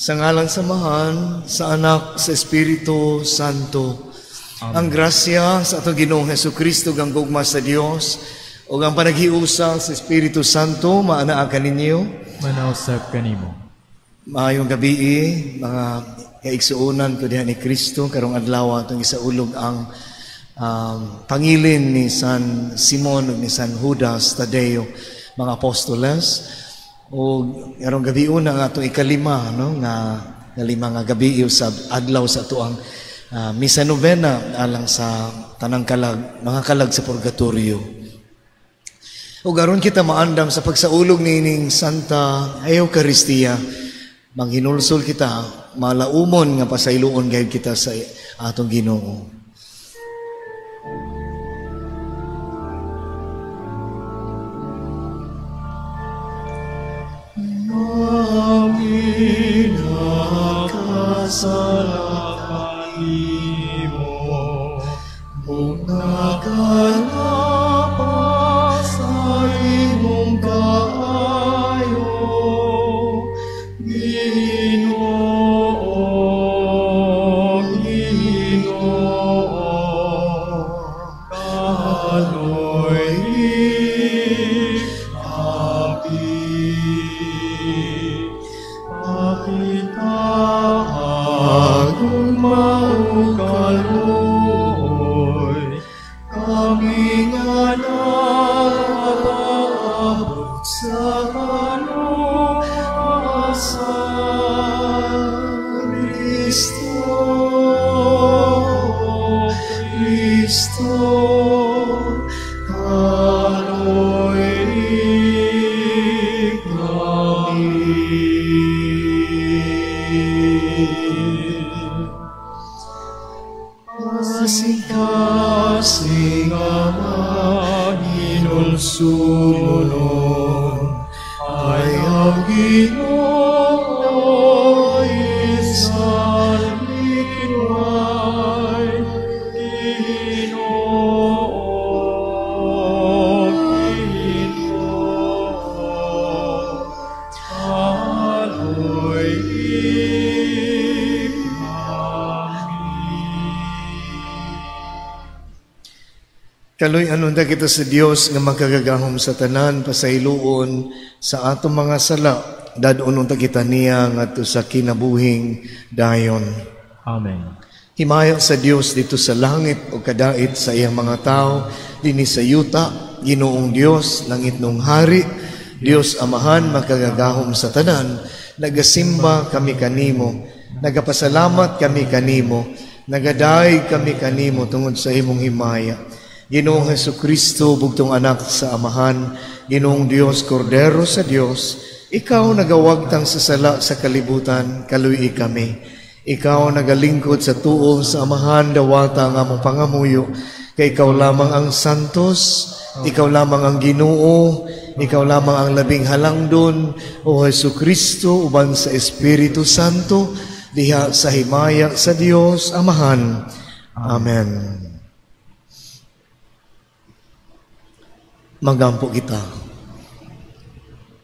Sa ngalan sa Amahan, sa Anak, sa Espiritu Santo. Amen. Ang grasya sa atong Ginoong Hesukristo ug ang gugma sa Dios ug ang panaghiusa sa Espiritu Santo maanaa kaninyo. Manausab kanimo. Maayong gabi, mga kaigsuonan ko diha ni Kristo, karong adlaw atong isaulog ang pangilin ni San Simon ug ni San Judas Tadeo, mga apostoles. O karong gabi una nga atong ikalima, no, nga kalima nga gabi sa adlaw sa atoang misa novena alang sa tanang kalag, mga kalag sa purgatorio. O aron kita maandam sa pagsaulog niining Santa Eucharistia, manghinulsol kita, malaumon nga pasayloon gayud kita sa atong Ginoo. Pinakasalakan nimo, ug nakalapas sa imong kaayo, Ginoo, Ginoo, kaloy kami. Maukaluoy, kami nga napaabot sa kaluwasan. Kristo, Kristo, kaloy kami. Kasing-kasing Ama, hinulsulonon, ayaw Ginoo isan likway. Ginoo, Ginoo, kaloy kami. Kaluy-anon ta kita sa Dios nga makagagahom sa tanan, pasayloon sa atong mga sala, dad-onon ta kita niya ngadto sa kinabuhing dayon. Amen. Himaya sa Dios dito sa langit o kadait sa iyang mga tao dinhi sa yuta, Ginoong Dios, langitnong hari, Dios Amahan makagagahom sa tanan, nagasimba kami kanimo, nagapasalamat kami kanimo, nagadayeg kami kanimo tungod sa imong himaya. Ginoong Hesukristo, bugtong anak sa Amahan, Ginoong Dios, Kordero sa Dios, ikaw nagawagtang sa sala sa kalibutan, kaluy kami. Ikaw nagalingkod sa tuo sa Amahan, dawata ang among pangamuyo, kay ikaw lamang ang santos, ikaw lamang ang Ginoo, ikaw lamang ang labing halangdon, o Hesukristo, uban sa Espiritu Santo, diha sa himaya sa Dios Amahan. Amen. Magampo kita.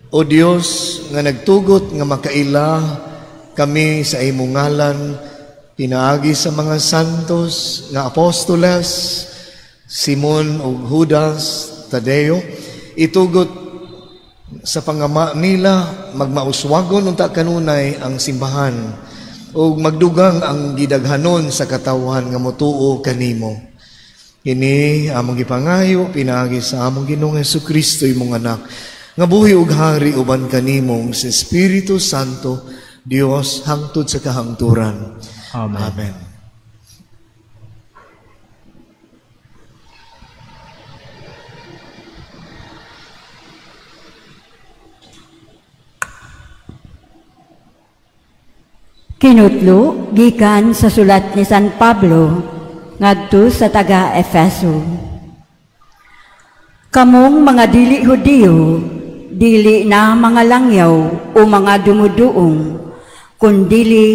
O Dios, nga nagtugot nga makaila kami sa imong ngalan, pinaagi sa mga santos nga apostoles, Simon ug Judas Tadeo, itugot sa pangama nila magmauswagon unta kanunay ang simbahan ug magdugang ang gidaghanon sa katawhan nga motuo kanimo. Kini among gipangayo pinaagi sa among Ginoong Hesukristo imong anak nga buhi ug hari uban kanimo sa Espiritu Santo Dios hangtod sa kahangturan. Amen. Amen. Kinutlo gikan sa sulat ni San Pablo ngadto sa taga Efeso. Kamong mga dili Hudiyo, dili na mga langyaw o mga dumuduong, kundili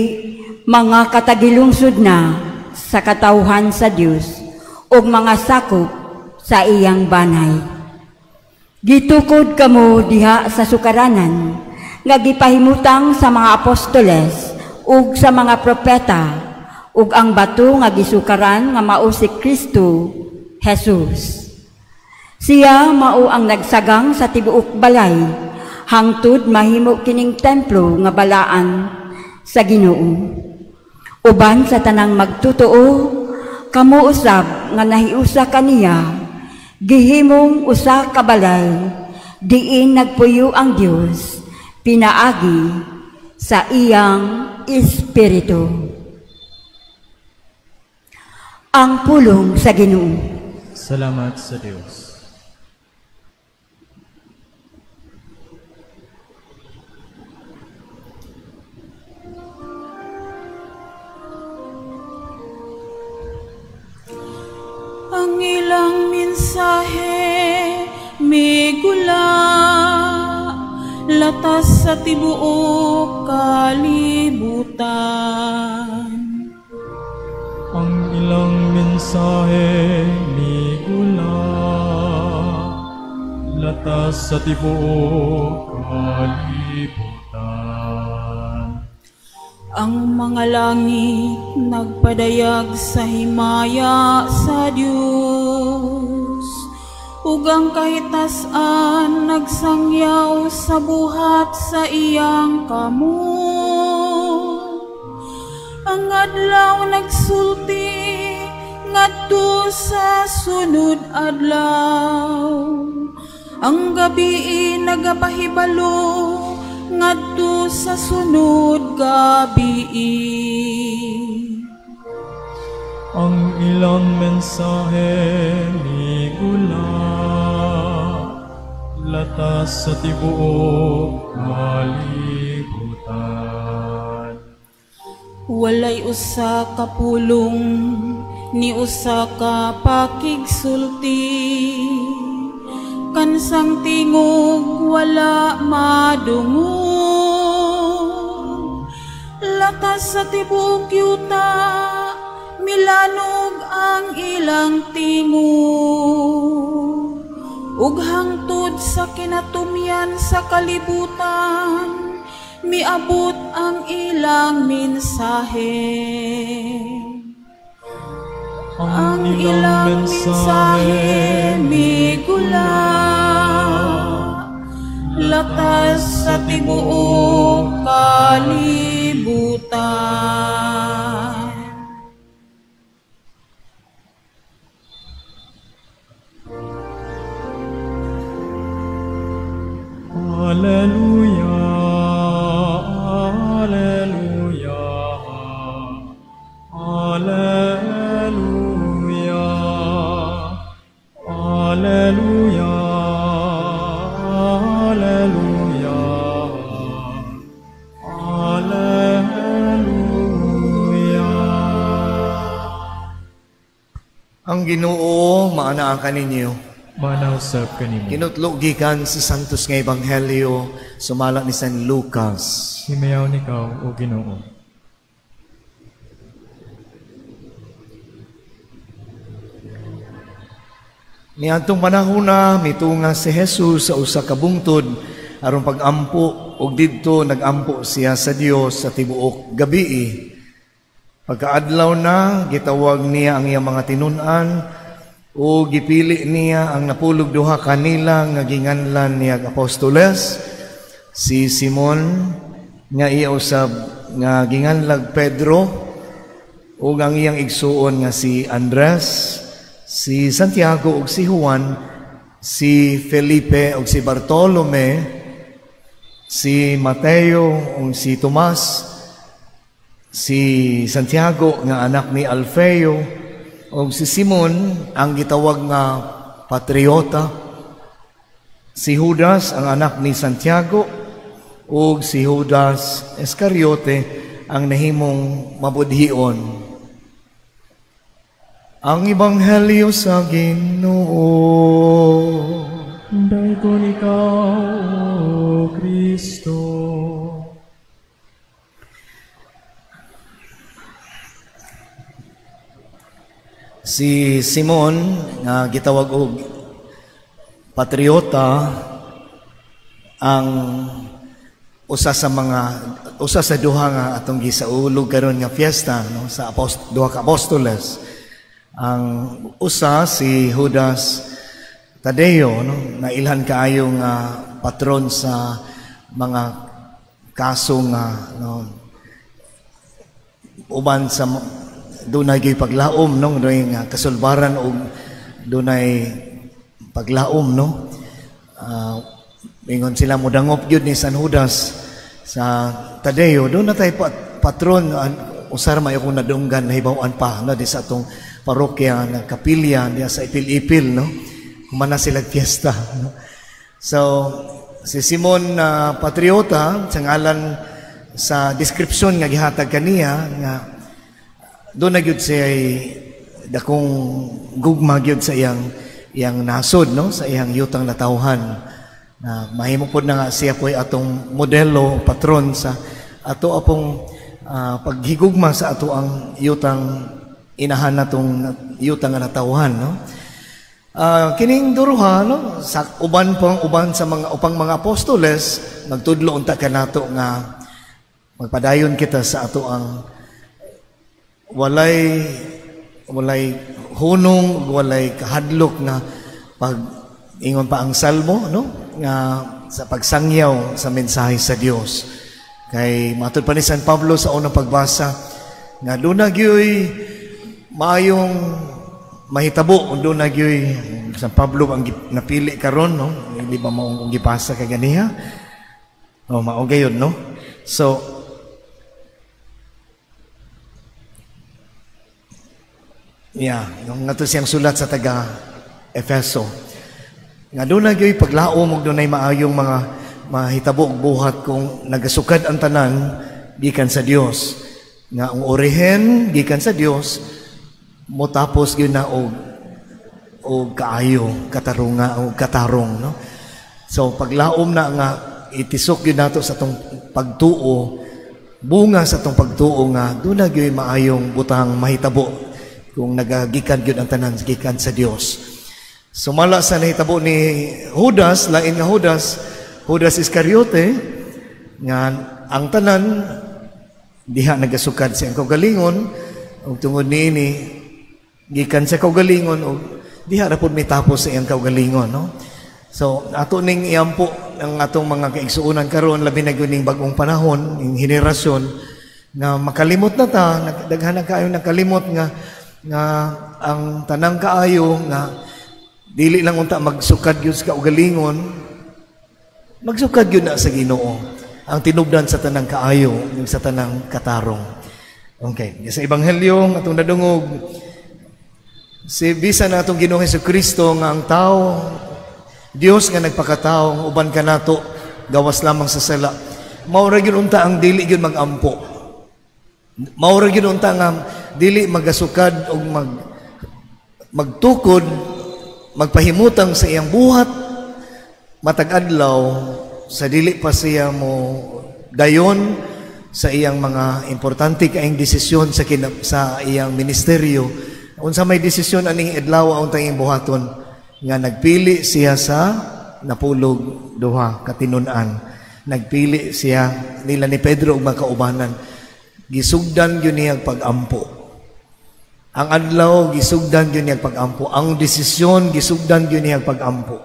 mga katagilungsod na sa katawhan sa Dios ug mga sakop sa iyang banay. Gitukod kamo diha sa sukaranan nga gipahimutang sa mga apostoles ug sa mga propeta, ug ang bato nga gisukaran nga mao si Kristo Jesus. Siya mao ang nagsagang sa tibuok balay hangtod mahimo kining templo nga balaan sa Ginoo. Uban sa tanang magtotoo, kamo usab nga nahiusa kaniya, gihimong usa ka balay diin nagpuyo ang Dios pinaagi sa iyang Espiritu. Ang pulong sa Ginoo. Salamat sa Dios. Ang ilang mensahe migula, latas sa tibuok kalibutan. Ang ilang mensahe migula, latas sa tibuok kalibutan. Ang mga langit nagpadayag sa himaya sa Dios, ug ang kahitasan nagsangyaw sa buhat sa iyang kamot. Ang adlaw nagsulti ngadto sa sunod adlaw, ang gabi nagapahibalo ngadto sa sunod gabi. Ang ilang mensahe migula, latas sa tibuok kalibutan. Walay usa ka pulong ni usa ka pakigsulti, kansang tingog wala madungog. Latas sa tibuok yuta, milanog ang ilang tingog. Ug hangtod sa kinatumyan sa kalibutan, miabot ang ilang mensahe. Ang ilang mensahe migula, latas sa tibuok kalibutan. Alleluia, alleluia, alleluia, alleluia, alleluia, alleluia. Ang Ginoo maanaa kaninyo. Manaw sab kanimo. Kinutlo gikan sa Santos nga Ebanghelyo sumala ni San Lucas. Himayaw nikaw o Ginoo. Niadtong panahona mitunga si Jesus sa usa ka bungtod aron pagampo, ug didto nagampo siya sa Dios sa tibuok gabii. Pagkaadlaw na, gitawag niya ang iyang mga tinun-an o gipili niya ang napulog duha kanila nga ginganlan niya apostoles, si Simon nga iya usab nga ginganlag Pedro, ug ang iyang igsuon nga si Andres, si Santiago ug si Juan, si Felipe ug si Bartolome, si Mateo ug si Tomas, si Santiago nga anak ni Alfeo, ug si Simon ang gitawag nga patriota, si Judas ang anak ni Santiago, ug si Judas Iscariote ang nahimong mabudhion. Ang Ebanghelyo sa Ginoo. Dayon ikaw, O Kristo. Si Simon nga gitawag og patriota ang Usa sa mga usa sa duha nga atong gisaulog karon nga fiesta, no, sa duha ka apostoles. Ang usa si Judas Tadeo, no, nailhan kaayo nga patron sa mga kaso nga, no, uban sa dunay gyud paglaom, no, dunay nga kasulbaran og dunay paglaom, no. Ingon sila modangop gyud ni San Judas sa Tadeo. Doon na tayo patron, usar may akong nadunggan, nahibaw-an pa, no, di sa atong parokya ng kapilya diya sa Ipil-Ipil, no, humana sila fiesta, no? So si Simon na patriota sa ngalan sa description nga gihatag kaniya nga doon na gyud siya ay dakong gugma gyud sa iyang iyang nasod, no, sa iyang yutang natawhan, na mahimo pod na nga siya po'y atong modelo, patron sa ato apong paghigugma sa ato ang yutang inahan natong yutang nga natawhan, no. Kining duruha, no, sa uban pang uban sa mga upang mga apostoles, magtudlo unta kanato nga magpadayon kita sa ato ang walay walay hunong, walay kahadlok nga pag ingon pa ang salmo, no, nga sa pagsangyaw sa mensahe sa Dios. Kay matud pa ni San Pablo sa unang pagbasa nga duna gyoy maayong mahitabo, duna gyoy San Pablo ang napili karon, no, hindi ba mao ang gipasa kay ganiha? Oh, mao gayon, no. So yeah, nung ato siyang sulat sa taga Efeso nga doon na gyoy paglaom ug dunay maayong mga mahitabo og buhat kung nagasukad ang tanan gikan sa Dios, nga ang orihen gikan sa Dios motapos gyud na og og kaayo, katarunga og katarong, no. So paglaom na nga itisok gyud nato sa atong pagtuo, bunga sa atong pagtuo nga doon na gyoy maayong butang mahitabo kung nagagikan gyud ang tanan gikan sa Dios. Sumala sa nahitabo ni Judas, lain nga Judas, Judas Iscariote, nga ang tanan diha nagasukad sa iyang kaugalingon, ug tungod niini gikan sa kaugalingon ug diha ra pud mitapos sa iyang kaugalingon, no. So ato ning iampo ang atong mga kaigsuonan karon, labi na gyud ning bag-ong panahon, ning henerasyon nga makalimot na ta, daghan na kaayo nakalimot nga nga ang tanang kaayo nga dili lang unta magsukad gyud sa kaugalingon, magsukad gyud na sa Ginoo ang tinubdan sa tanang kaayo ug sa tanang katarong. Okay, sa ebanghelyo nga atong nadungog, si bisan na atong Ginoong Hesukristo nga ang tao, Dios nga nagpakatao nga uban kanato gawas lamang sa sala, mao ra gyud unta ang dili gyud magampo. Mao ra gyud unta nga dili magasukad og magtukod, magpahimutang sa iyang buhat matag adlaw sa dili pa siya mo dayon sa iyang mga importante kaayong desisyon sa sa iyang ministeryo. Unsa may desisyon aning adlaw ang tayong buhaton nga nagpili siya sa napulog duha katinun-an. Nagpili siya nila ni Pedro ug mga kaubanan. Gisugdan gyud niya ang pag-ampo. Ang adlaw gisugdan gyud niya ang pag-ampo. Ang desisyon gisugdan gyud niya ang pag-ampo.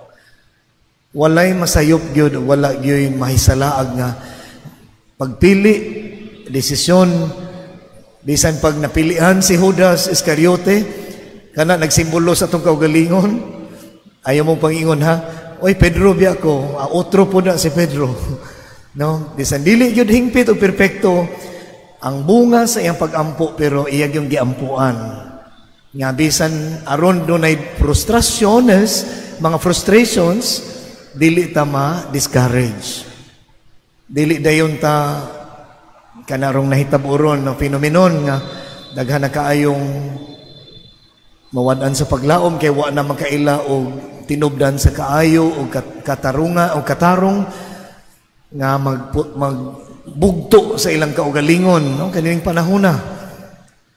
Walay masayop gyud, wala gyud mahisalaag nga pagpili, desisyon. Bisan pag napilian si Judas Iscariote, kana nagsimbolo sa atong kaugalingon. Ayaw mong pangingon, ha? Oy, Pedro biya ko, otro po na si Pedro. No, bisan dili gyud hingpit o perpekto ang bunga sa iyang pag-ampo, pero iya gyud giampuan. Nga bisan aron dunay frustraciones, mga frustrations, dili ta ma-discourage. Dili dayon ta kanarong nahitabo ron na phenomenon nga daghan na kaayong mawad-an sa paglaom kay wa na makaila og tinubdan sa kaayo og katarunga o katarong nga magbugto sa ilang kaugalingon, no, kanining panahona.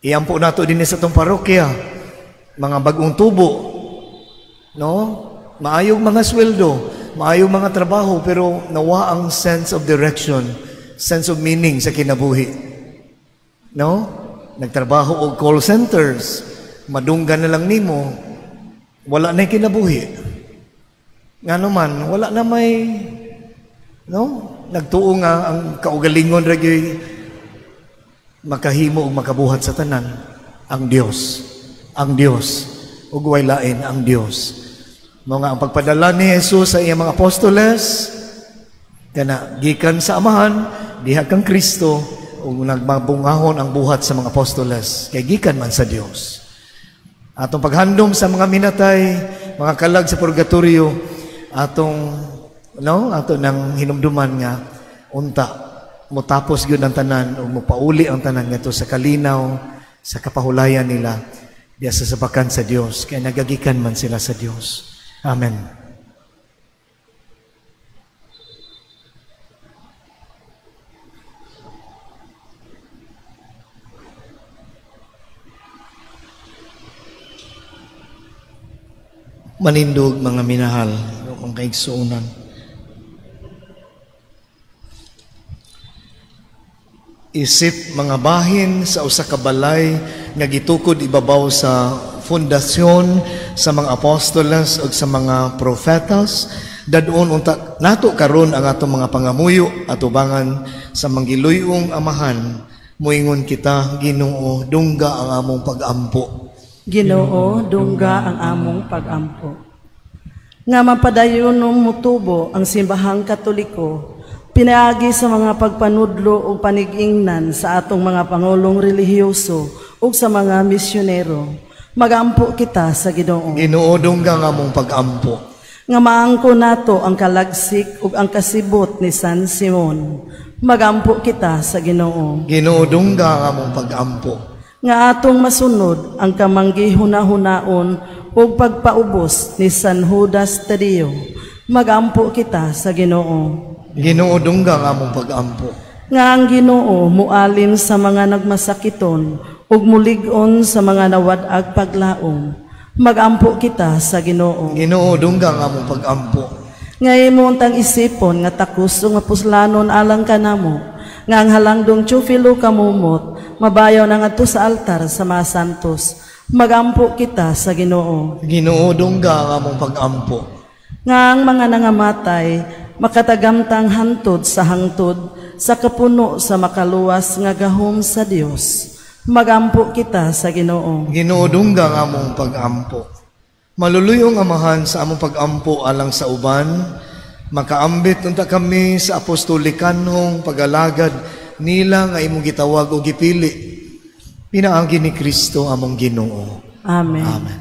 Iampo nato dinhi sa atong parokya mga bagong tubo, no, maayong mga sweldo, maayo mga trabaho, pero nawa ang sense of direction, sense of meaning sa kinabuhi. No? Nagtrabaho og call centers, madunggan na lang nimo, wala na kinabuhi. Ngano man, wala na may, no? Nagtuo nga ang kaugalingon ra gyud makahimo og makabuhat sa tanan, ang Dios. Ang Dios ug way lain ang Dios. Mao nga ang pagpadala ni Jesus sa iyang mga apostoles kana gikan sa Amahan diha kang Kristo ug nagmabungahon ang buhat sa mga apostoles kay gikan man sa Dios. Atong paghandom sa mga minatay, mga kalag sa purgatorio, atong no, ato nang hinumduman nga unta motapos gyud ang tanan ug mopauli ang tanan ngadto sa kalinaw, sa kapahulayan nila diya sa sabakan sa Dios, kay nagagikan man sila sa Dios. Amen. Manindog mga minahal, mga kaigsuonan. Isip mga bahin sa usa ka balay nga gitukod ibabaw sa pundasyon sa mga apostoles ug sa mga prophetas, dadon unta nato karon ang atong mga pangamuyo atubangan sa manggiluyong Amahan. Moingon kita, Ginoo, dungga ang among pagampo. Ginoo, dungga ang among pagampo. Nga mapadayon mutubo ang simbahang Katoliko, pinaagi sa mga pagpanudlo ug panigingnan sa atong mga pangulong relihiyoso ug sa mga misyonero. Magampo kita sa Ginoo. Ginoo, dungga ang among pagampo. Nga maangko nato ang kalagsik ug ang kasibot ni San Simon. Magampo kita sa Ginoo. Ginoo, dungga ang among pagampo. Nga atong masunod ang kamanggihuna-hunaon ug pagpaubos ni San Judas Tadeo. Magampo kita sa Ginoo. Ginoo, dungga ang among pagampo. Nga ang Ginoo mualin sa mga nagmasakiton ug mulig-on sa mga nawad-ag paglaom. Magampo kita sa Ginoo. Ginoo, dungga ang among pagampo. Nga imo untang isipon nga takos ug mapuslanon alang kanamo, nga ang halangdong Teofilo kamumot mabayaw na ngadto sa altar sa mga santos. Magampo kita sa Ginoo. Ginoo, dungga ang among pagampo. Nga ang mga nangamatay makatagamtang hantod sa hangtod sa kapuno sa makaluwas nga gahom sa Dios. Magampo kita sa Ginoo. Ginoo, dungga ang among pagampo. Maluluyong Amahan sa among pagampo alang sa uban, makaambit unta kami sa apostolikanhong pagalagad nila nga imong gitawag o gipili. Pinaagi ni Kristo among Ginoo. Amen. Amen.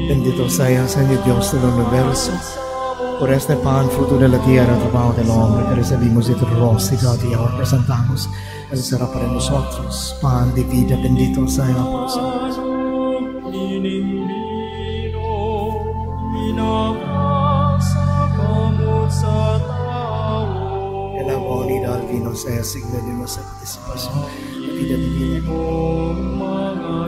Bendito sea, Señor Dios del universo, por este pan, fruto de la tierra, trabajo del hombre, que recibimos de tu rostro y a ti ahora presentamos. Eso será para nosotros, pan de vida, bendito sea por nosotros. El agua unida al vino sea signo de nuestra participación en la vida divina.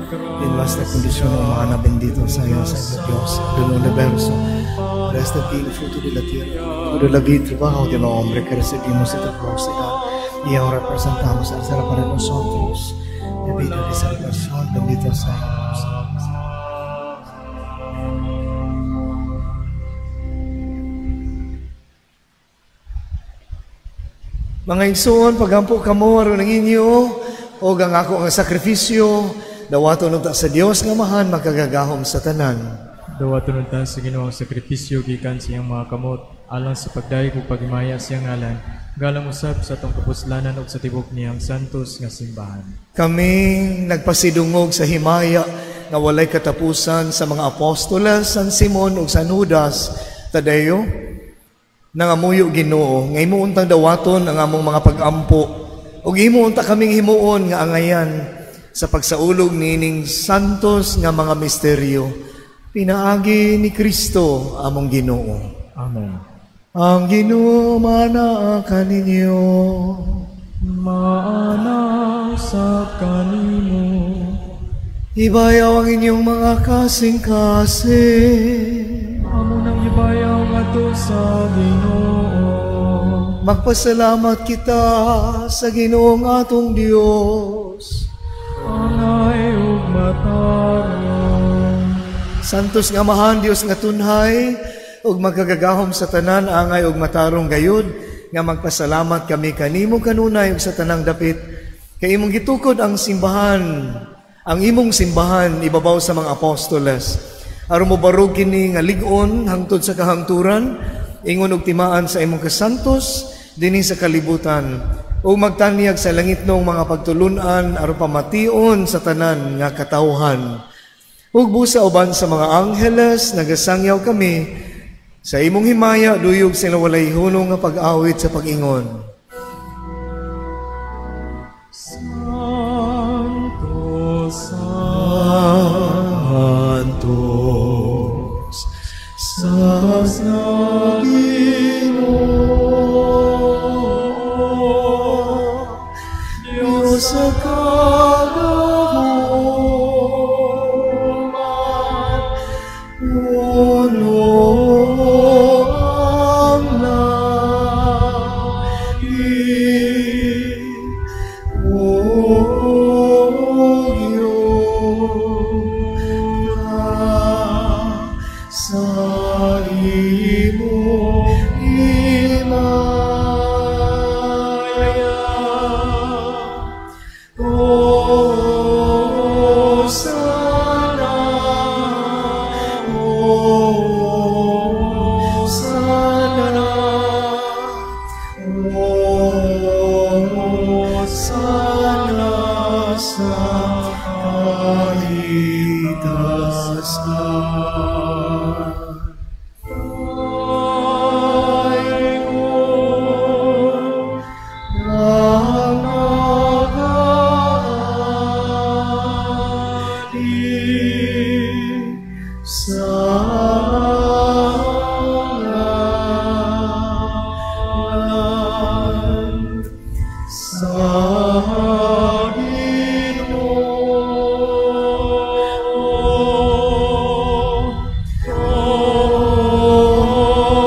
En nuestra condición humana, bendito sea, Señor Dios del universo, por este vino, fruto de la tierra, fruto de la vida, trabajo del hombre que recibimos de tu rostro y ahora presentamos al será para nosotros, de vida de salvación, bendito sea Dios. Mga igsoon, pagampo kamo aron ang inyo og ang ako ang sakripisyo, dawaton unta sa Dios nga Amahan makagagahom sa tanan. Dawaton unta sa Ginoo ang sakripisyo gikan sa iyang mga kamot alang sa pagdayeg ug paghimaya sa iyang ngalan, galang usab sa atong kapuslanan ug sa tibok niyang santos nga simbahan. Kami nagpasidungog sa himaya nga walay katapusan sa mga apostoles San Simon ug San Judas Tadeo. Nangamuyo Ginoo nga imo untang dawaton ang among mga pagampo ug imo unta kaming himuon nga angayan sa pagsaulog niining santos nga mga misteryo. Pinaagi ni Kristo among Ginoo. Amen. Ang Ginoo manaa kaninyo. Maana sa kanimo. Ibayaw ang inyong mga kasing-kasing. Amo nang ibayaw ngadto sa Ginoo. Magpasalamat kita sa Ginoong atong Dios. Angay ug matarong. Santos nga Amahan, Dios nga tunhay ug magkagagahom sa tanan, angay ug matarong gayud nga magpasalamat kami kanimo kanunay ug sa tanang dapit kay imong gitukod ang simbahan, ang imong simbahan ibabaw sa mga apostoles. Aron mobarog kini nga lig-on hangtod sa kahangturan, ingon og timaan sa imong kasantos dinhi sa kalibutan, ug magtanyag sa langitnong mga pagtulun-an aron pamation sa tanan nga katawhan. Ug busa uban sa mga angheles nagasangyaw kami sa imong himaya, duyog sila walay hunong nga pag-awit sa pag-ingon. Santo, Santo, Santo Ginoo, Diyos sa kagahuman, puno ang langit ug yuta sa imong himaya. Hosana, Hosana, Hosana sa kalitasan. Ang nagaari sa ngalan sa Ginoo.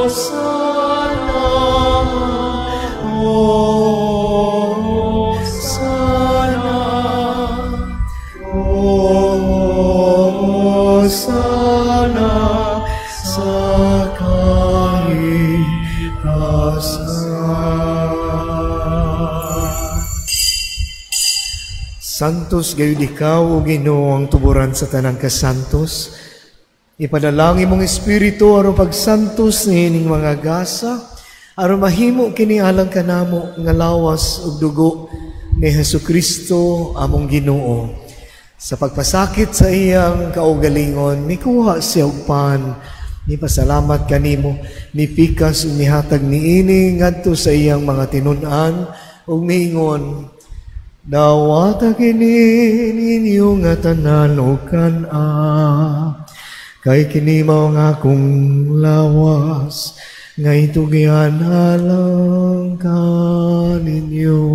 Hosana, Hosana, Hosana sa kalitasan. Santos gayud ikaw, o Ginoo, ang tuburan sa tanang kasantos. Ipadalangin mong espiritu aron pagsantos niining mga gasa, aron mahimo kini alang kanamo nga lawas ug dugo ni Hesukristo among Ginoo. Sa pagpasakit sa iyang kaugalingon, mikuha siya og pan, nipasalamat kanimo, nipikas ug nihatag niini ngadto sa iyang mga tinun-an ug miingon, dawata kini ninyo nga tanan og kan-a, kay kini mao ang akong lawas nga itugyan alang kaninyo.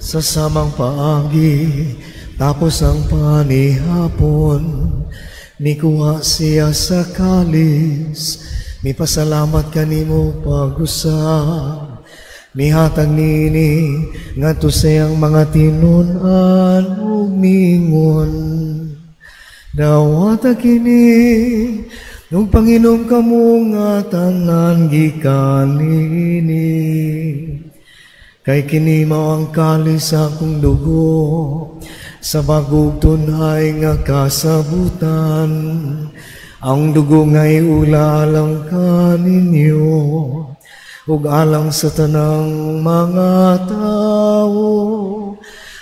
Sa samang paagi, tapos ang panihapon, mikuha siya sa kalis, mipasalamat kanimo pag-usab, mihatag nini ngadto sa iyang mga tinun-an ug miingon, dawata kini ug panginom kamo nga tanan gikan niini. Kay kini mao ang kalis sa akong dugo, sa bagong tunay nga kasabutan. Ang dugo nga iula alang kaninyo, ug alang sa tanang mga tawo,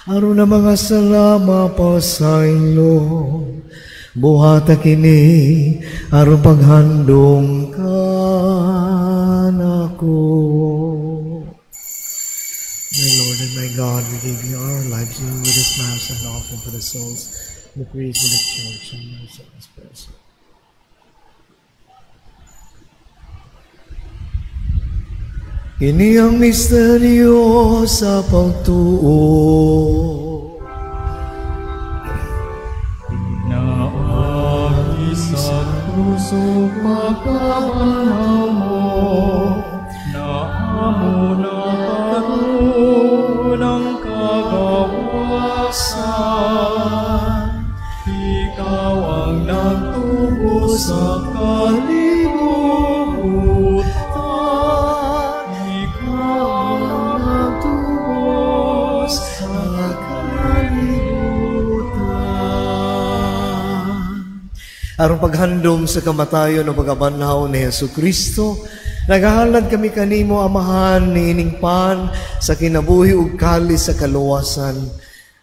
aron ang mga salama pasaylo. Buhata kini aron paghandom kanako. My Lord and my God, we give you our lives with this Mass and offering for the souls, the priests of the Church, and ourselves present. Ini ang misteryo sa pagtuo. Naagi sa krus ug pagkabanhaw mo, na amo nakaroon ang kagawasan. Ikaw ang nagtubo sa kalibutan. Ikaw ang nagtubo sa kalibutan. Aron paghandom sa kamatayon o pagkabanhaw ni Hesus Kristo, naghahalad kami kanimo, Amahan, niining pan sa kinabuhi ug kalis sa kaluwasan.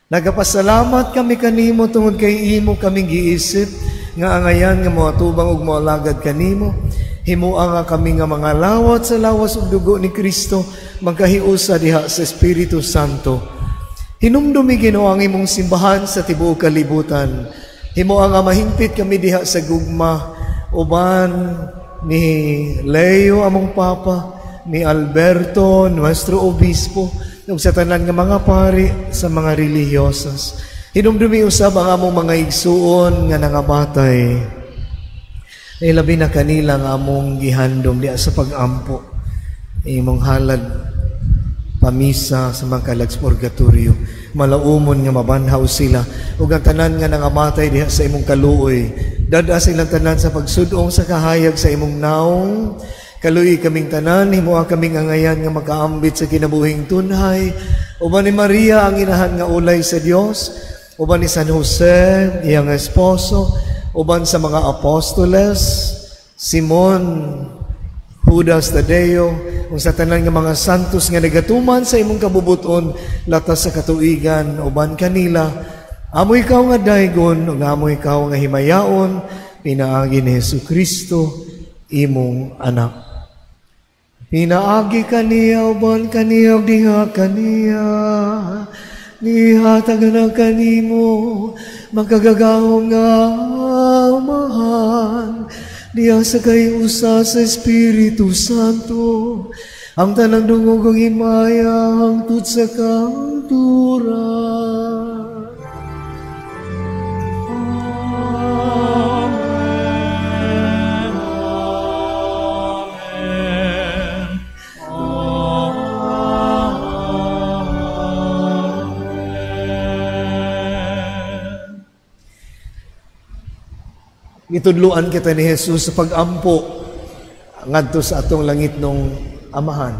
Nagapasalamat kami kanimo tungod kay imo kaming giisip nga angayan nga moatubang ug moalagad kanimo. Himua nga kami nga mga lawat sa lawas ug dugo ni Kristo, magkahiusa diha sa Espiritu Santo. Hinumdumi Ginoo ang imong simbahan sa tibuok kalibutan. Himua nga mahingpit kami diha sa gugma uban ni Leo among Papa, ni Alberto nuestro Obispo, ug sa tanan nga mga pari sa mga relihiyosas. Hinumdumi usab ang among mga igsuon nga nangamatay. Ay labi na kanila nga among gihandom diha sa pag-ampo, imong halad pamisa sa mga kalag sa purgatorio. Malaumon nga mabanhaw sila ug ang tanan nga nangamatay diha sa imong kaluoy. Dad-a silang tanan sa pagsudong sa kahayag sa imong naong. Kaluoy kaming tanan, himoa kaming angayan nga makaambit sa kinabuhing tunhay. Uban ni Maria ang inahan nga ulay sa Dios, uban ni San Jose iyang esposo, uban sa mga apostoles, Simon, Judas Tadeo, ug sa tanan nga mga santos nga nagatuman sa imong kabubuton latas sa katuigan, uban kanila amo ikaw nga daygon ug amo ikaw nga himayaon, pinaagi ni Hesus Kristo imong anak. Pinaagi kaniya, uban kaniya, ug diha kaniya, nihatag na kanimo makagagahom nga Amahan, diha sa kay usa sa Espiritu Santo, ang tanang dungog ug himaya hangtod sa kamatuoran. Amen. Amen. Amen. Gitudloan kita ni Jesus sa pag-ampo ngadto sa atong langit nung Amahan.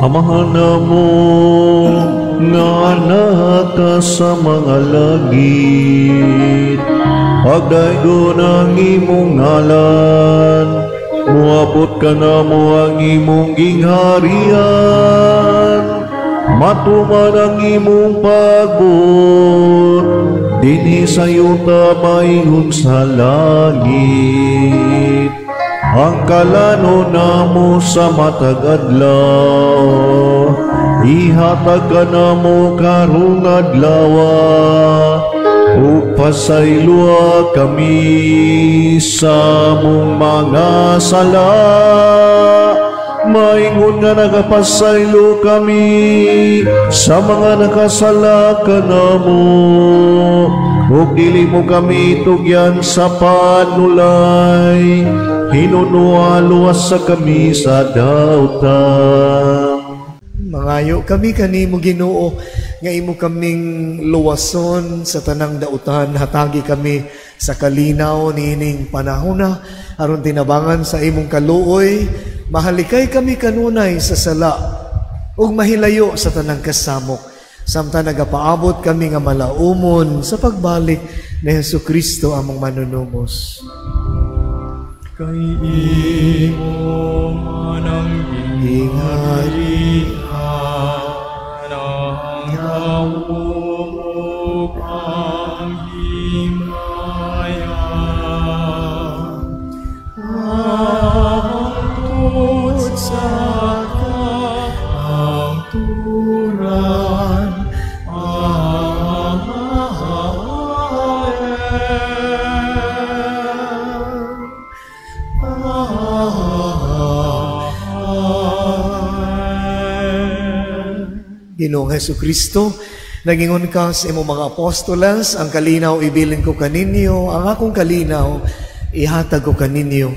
Amahan namo nga naka sa mga langit, pagdaygon ang imong ngalan, moabot ka namo ang imong gingharian, matuman ang imong pagbuot dinhi sa yuta maingon sa langit. Ang kalano namo sa matag adlaw, ihatag ka namo karong adlaw, ug pasayloa kami sa among mga sala, maingon nga nagapasaylo kami sa mga nakasala kanamo, ug dili mo kami tugyan sa panulay, hinunua luwas sa kami sa dautan. Mangayo kami kanimo Ginoo nga imo kaming luwason sa tanang dautan, hatagi kami sa kalinaw niining panahona aron tinabangan sa imong kaluoy, mahalikay kami kanunay sa sala ug mahilayo sa tanang kasamok, samtang nagapaabot kami nga malaumon sa pagbalik ni Hesus Kristo among manunubos. Kay imo man ang gingharian, ang gahom ug ang Kahangturan. Amen. Amen. Ginoong Hesukristo, nagingon ka sa imong mga apostoles, ang kalinaw ibilin ko kaninyo, ang akong kalinaw ihatag ko kaninyo.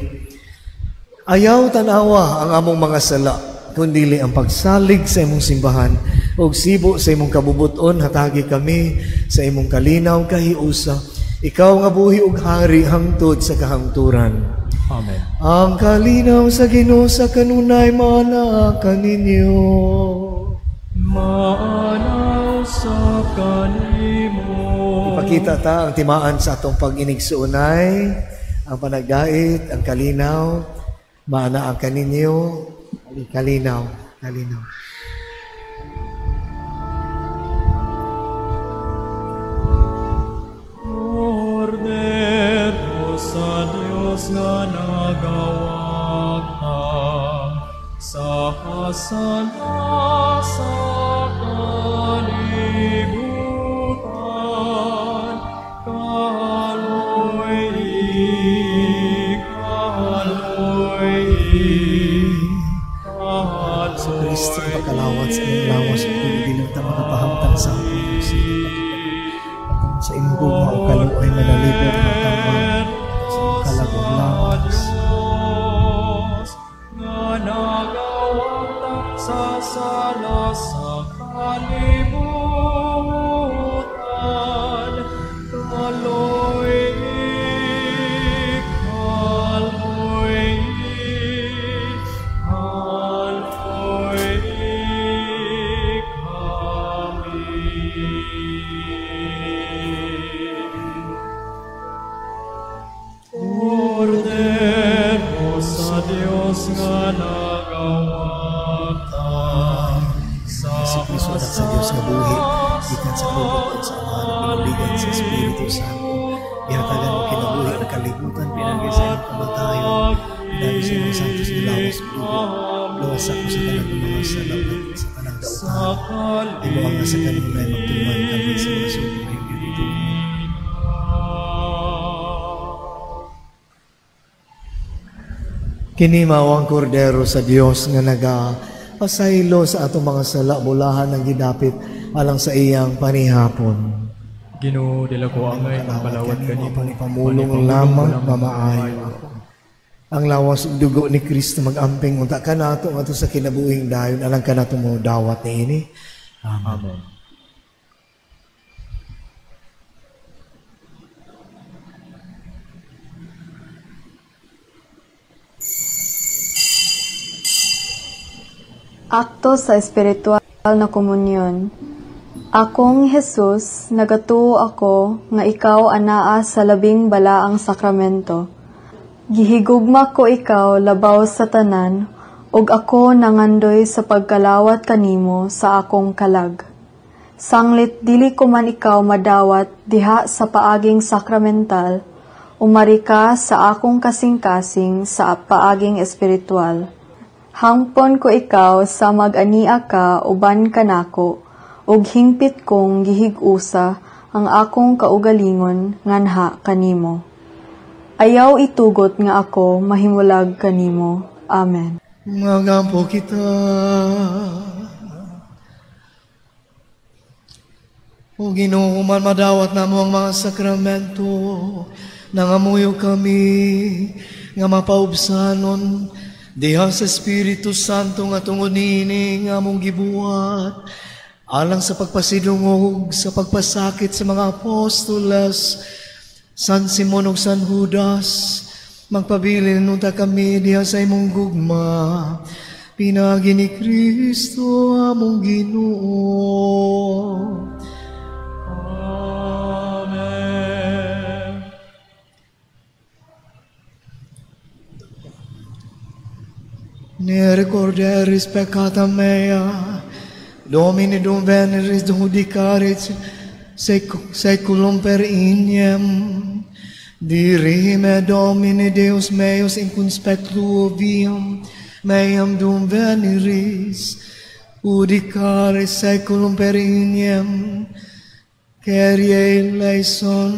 Ayaw tanawa ang among mga sala, kundili ang pagsalig sa imong simbahan, ug sibo sa imong kabubuton, hatagi kami sa imong kalinaw kahiusa. Ikaw nga buhi ug hari hangtod sa kahangturan. Amen. Ang kalinaw sa Ginoo sa kanunay maanaa kaninyo. Maanaw sa kanimo. Ipakita ta ang timaan sa atong pag-inigsuonay, ang panagdait, ang kalinaw, maana ang kaninyo, kalinaw, kalinaw. Kordero sa Diyos nga nagawagtang sa kasala sa kalibutan, kaloy, kaloy, kaloy. Sa Kristo pakalawat sa imong lawas ug bilang ta makapahamtang sa among sa imong gugma o kaluoy manalibot magtambal sa imong kalagong lawas. Nga nagawagtang sa sala sa kalibutan, kaloy, kaloy, kaloy kami. Kordero sa Diyos nga nagawagtang sa Si Kristo anak sa Diyos nga buhi, gikan sa kabubuton sa Amahan ug binuligan sa Espiritu Santo. Ihatagan mo kinabuhi ang kalibutan pinagi sa imong kamatayon, pinagi sa imong santos nga lawas ug dugo. Luwas ako sa tanang mga sala ug sa tanang dautan. Imo ang sa kanunay magtuman kami sa mga sugo ngayong ganito. Kini mao ang kordero sa Dios nga naga pasaylo sa atong mga sala, bulahan ang gidapit alang sa iyang panihapon. Ginoo, dila ko angay magpalawat kanimo. Panipamulong lamang mamaayo ako. Ang lawas ug dugo ni Kristo magamping unta kanato ngadto sa kinabuhing dayon alang kanato mo dawat niini. Amen. Amen. Akto sa espiritual na komunyon. Akong Jesus, nagatuo ako nga ikaw anaa sa labing balaang sakramento. Gihigugma ko ikaw labaw sa tanan, ug ako nangandoy sa pagkalawat kanimo sa akong kalag. Sanglit dili ko man ikaw madawat diha sa paaging sakramental, umari ka sa akong kasing-kasing sa paaging espiritual. Hangpon ko ikaw sa mag-ania ka uban kanako, ug hingpit kong gihig-usa ang akong kaugalingon nganha kanimo. Ayaw itugot nga ako mahimulag kanimo. Amen. Magampo kita. O Ginoo, man madawat namo ang mga sakramento, nangamuyo kami nga mapaubsanon diha sa Espiritu Santo nga tungod niini nga among gibuhat alang sa pagpasidungog sa pagpasakit sa mga apostoles San Simon ug San Judas. Magpabilin unta kami diha sa imong gugma pinaagi ni Kristo among Ginoo. Amen. Ne recorderis peccata mea, Domine dum veneris judicaris seculum per ignem. Dirime Domine Deus meus in conspectu viam meam dum veneris, Judicare saeculum per ignem, Kyrie eleison,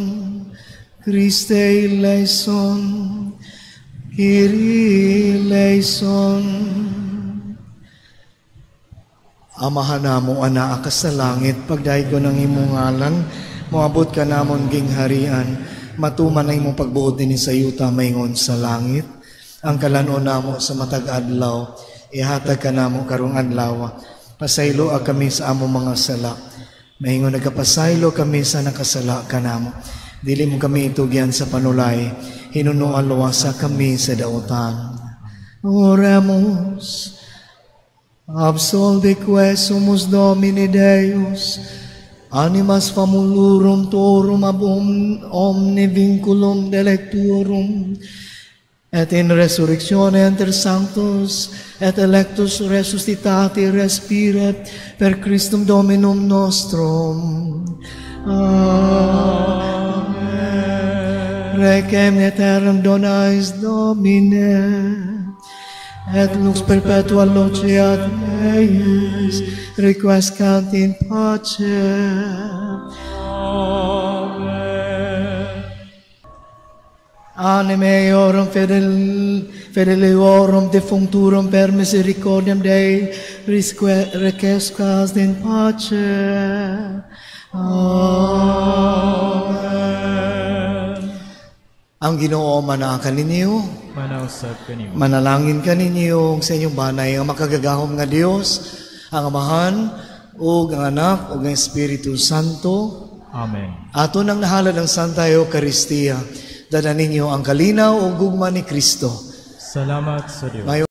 Christe eleison, Kyrie eleison. Amahan namo anaa ka sa langit, pagdaygon ang imong ngalan, moabot ka namon gingharian, matuman ang imong pagbuot dinhi sa yuta maingon sa langit. Ang kalan-on namo sa matag adlaw, ihatag ka namo karong adlaw. Pasayloa kami sa among mga sala, maingon nagapasaylo kami sa nakasala kanamo. Dili mo kami itugyan sa panulay, hinunoa luwasa kami sa dautan. Oremus. Absolve quae sumus, Domine Deus, animas famulurum tuorum ab omni vinculum delecturum, et in resurrectione inter sanctos et electos resuscitati respiret per Christum Dominum nostrum. Amen. Requiem aeternam dona eis, Domine, et lux perpetua luceat eis, requiescant in pace. Amen. Anime eorum fideliorum defunctorum per misericordiam Dei requiescant in pace. Amen. Ang Ginoo manaa kaninyo. Manausab kanimo. Manalangin kaninyo sa inyong banay ang makagagahom nga Dios, ang Amahan ug ang Anak ug ang Espiritu Santo. Amen. Ato nang nahalad ang Santa Eucharistia. Dala ninyo ang kalinaw ug gugma ni Kristo. Salamat sa Dios. Mayo